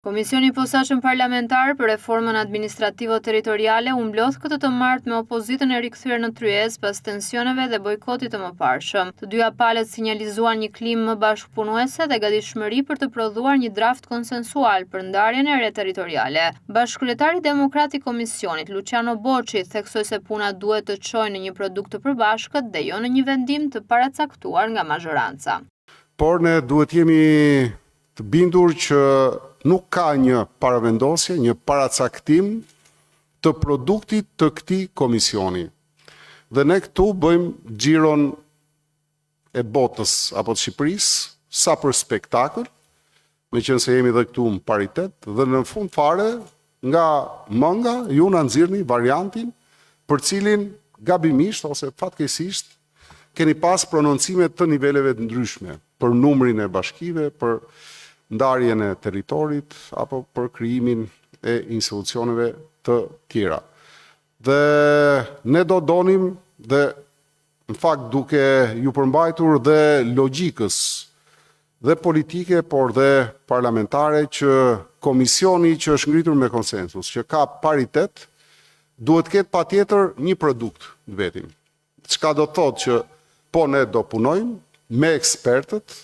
Komisioni i Posaçëm Parlamentar për Reformën Administrativo-Territoriale u mblodh këtë të martë me opozitën e rikthyer në tryezë pas tensioneve dhe bojkotit të mëparshëm. Të dyja palët sinjalizuan një klimë më bashkëpunuese dhe gatishmëri për të prodhuar një draft konsensual për ndarjen e re territoriale. Bashkëkryetari demokrat i komisionit, Luçiano Boçi, theksoi se puna duhet të çojë në një produkt të përbashkët dhe jo në një vendim të paracaktuar nga mazhoranca. Por ne duhet jemi të bindur që nuk ka një paravendosje, një paracaktim të produktit të këtij komisioni. Dhe ne këtu bëjmë xhiron e botës apo të Shqipërisë, sa për spektakël, meqenëse jemi dhe këtu në paritet, dhe në fund fare nga mënga ju na nxirrni variantin për cilin gabimisht ose fatkeqësisht keni pas prononcime të niveleve të ndryshme për numrin e bashkive, për ndarjen e territorit apo për krijimin e institucioneve të tjera. Dhe ne do donim dhe në fakt duke ju përmbajtur dhe logjikës dhe politike, por dhe parlamentare që komisioni që është ngritur me konsensus, që ka paritet, duhet të ketë patjetër një produkt të vetin. Çka do të thotë që po ne do punojmë me ekspertët,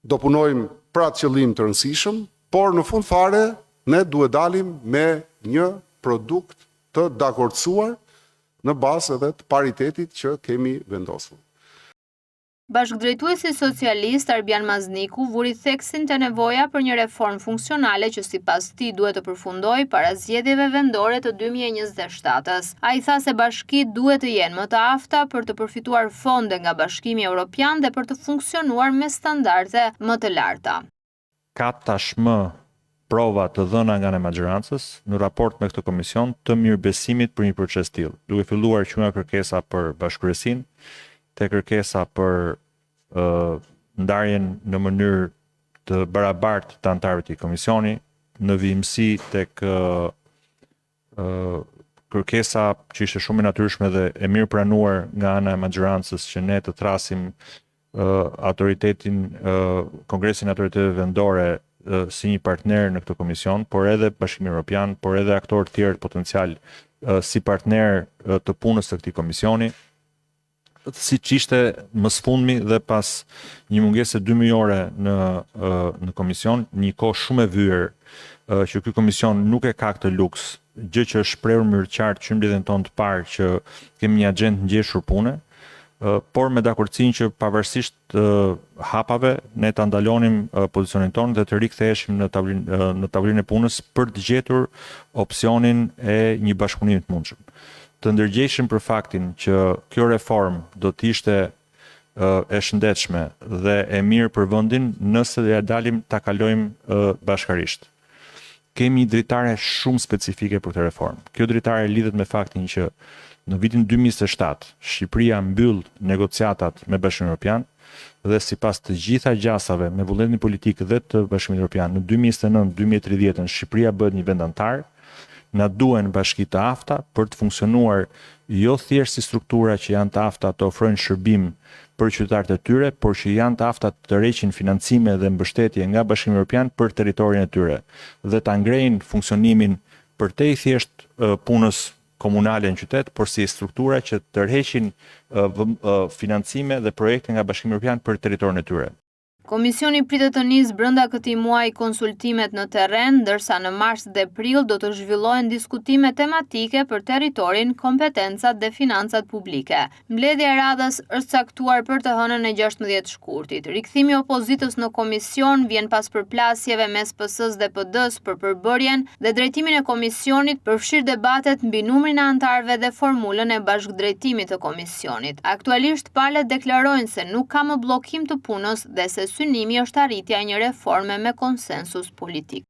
do punojmë për atë qëllim të rëndësishëm, por në fund fare ne duhet dalim me një produkt të dakordësuar në bazë edhe të paritetit që kemi vendosur. Bashkëdrejtuesi socialist Arbjan Mazniku vuri theksin te nevoja për një reformë funksionale që sipas tij duhet të përfundojë para zgjedhjeve vendore të 2027-ës. Ai tha se bashkitë duhet të jenë më të afta për të përfituar fonde nga Bashkimi Evropian dhe për të funksionuar me standarde më të larta. Ka tashmë prova të dhëna nga ana e maxhorancës në raport me këtë komision të mirëbesimit për një proces të tillë, duke filluar që nga kërkesa për bashkëkryesinë, te kërkesa për ndarjen në mënyrë të barabartë të anëtarëve të këtij komisioni, në vijimësi tek kërkesa që ishte shumë e natyrshme dhe e mirëpranuar nga ana e maxhorancës që ne të thërrasim autoritetin, Kongresin e Autoriteteve Vendore si një partner në këtë komision, por edhe Bashkimin Evropian, por edhe aktorë të tjerë potencial si partner të punës së këtij komisioni. Siç ishte më së fundmi dhe pas një mungese dymujore në në komision, një kohë shumë e vyer që ky komision nuk e ka këtë luks, gjë që është shprehur në mënyrë të qartë që në mbledhjen tonë të parë që kemi një axhendë ngjeshur pune, por me dakordësinë që pavarësisht hapave ne ta ndalonim pozicionin tonë dhe të riktheheshim në tavolinë në tavolinën e punës për të gjetur opsionin e një bashkëpunimi të mundshëm. Të ndërgjegjshëm për faktin që kjo reformë do të ishte e shëndetshme dhe e mirë për vendin nëse ia dalim ta kalojmë bashkarisht. Kemi një dritare shumë specifike për këtë reformë. Kjo dritare lidhet me faktin që në vitin 2027 Shqipëria mbyll negociatat me Bashkimin Evropian dhe sipas të gjitha gjasave me vullnetin politik dhe të Bashkimit Evropian në 2029-2030 Shqipëria bëhet një vend anëtar. Na duhen bashki të afta për të funksionuar jo thjesht si struktura që janë të afta të ofrojnë shërbim për qytetarët e tyre, por që janë të afta të tërheqin financime dhe mbështetje nga Bashkimi Evropian për territorin e tyre dhe ta ngrejnë funksionimin përtej thjesht punës komunale në qytet, por si struktura që tërheqin financime dhe projekte nga Bashkimi Evropian për territorin e tyre. Komisioni pritet të nisë brenda këtij muaji konsultimet në terren, ndërsa në mars dhe prill do të zhvillohen diskutime tematike për territorin, kompetencat dhe financat publike. Mbledhja e radhës është caktuar për të hënën e 16 shkurtit. Rikthimi i opozitës në komision vjen pas përplasjeve mes PS-së dhe PD-së për përbërjen dhe drejtimin e komisionit, përfshirë debatet mbi numrin e anëtarëve dhe formulën e bashkëdrejtimit të komisionit. Aktualisht, palët deklarojnë se nuk ka më bllokim të punës dhe se synimi është arritja e një reforme me konsensus politik.